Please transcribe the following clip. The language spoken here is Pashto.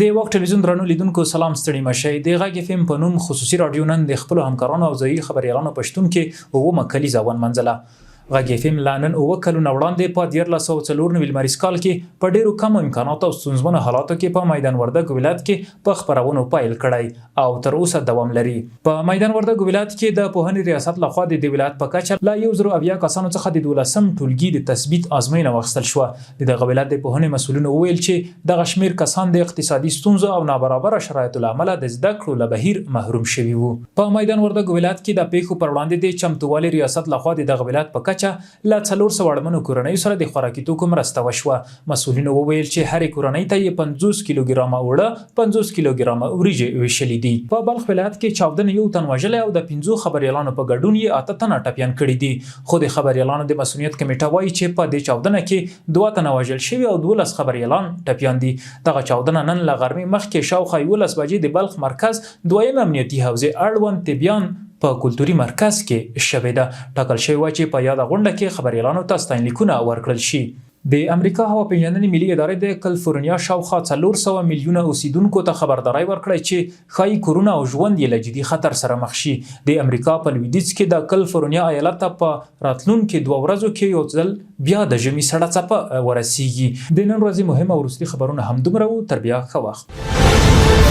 د واک ټلویزیون درنو لیدونکو سلام، ستړي مه شئ. د غږ اف ام په نوم خصوصي راډیو نن د خپلو همکارانو او ځایي خبریالانو په شتون کې اوومه کلیزه ونمانځله. غږ اف ام له نن 7 کلونه وړاندې په 1394 لمریز کال کې په ډېرو کمو امکاناتو او ستونزمنو حالاتو کې په میدان وردګو ولایت کې په خپرونو پیل کړی او تر اوسه دوام لري. په میدان وردګو ولایت کې د پوهنې ریاست لخوا د دې ولایت په کچه له 1070 کسانو څخه د دولسم ټولګي د تثبیت ازموینه واخیستل شوه. د دغه ولایت د پوهنې مسؤلینو وویل چې دغه شمېر کسان د اقتصادي ستونزو او نابرابره شرایطو له امله د زده کړو له بهیر محروم شوي وو. په میدان وردګو ولایت کې د پېښو پر وړاندې د چمتووالي ریاست لخوا د دغه ولایت په کچه له 400 اړمنو کورنیو سره د خوراکي توکو مرسته وشوه. مسؤلینو وویل چې هرې کورنۍ ته یې 50 کیلو ګرامه اوړه، 50 کیلو ګرامه وریجې وېشلې دي. په بلخ ولایت کې چاودنې یو تن وژلی او د پنځو خبریالانو په ګډون یې اته تنه ټپیان کړي دي. خو د خبریالانو د مصونیت کمېټه وايي چې په دې چاودنه کې دوه تنه وژل شوي او 12 خبریالان ټپیان دي. دغه چاودنه نن له غرمې مخکې شاوخوا 11 بجې د بلخ مرکز دویمې امنیتي حوزې اړوند طبیان په کلتوري مرکز کې شوې ده. ټاکل شوې وه چې په یاده غونډه کې خبریالانو ته ستاینلیکونه ورکړل شي. د امریکا هوا پېژندنې ملي ادارې د کلفورنیا شاوخوا 400 میلیونه اوسېدونکو ته خبرداری ورکړی چې ښايي کورونه او ژوند یې له جدي خطر سره مخ شي. د امریکا په لویدیځ کې د کلفورنیا ایالت ته په راتلونکې دوه ورځو کې یو ځل بیا د ژمي سړه څپه ورسیږي. د نن ورځې مهم او وروستي خبرونه همدومره وو، تر بیا ښه وخت.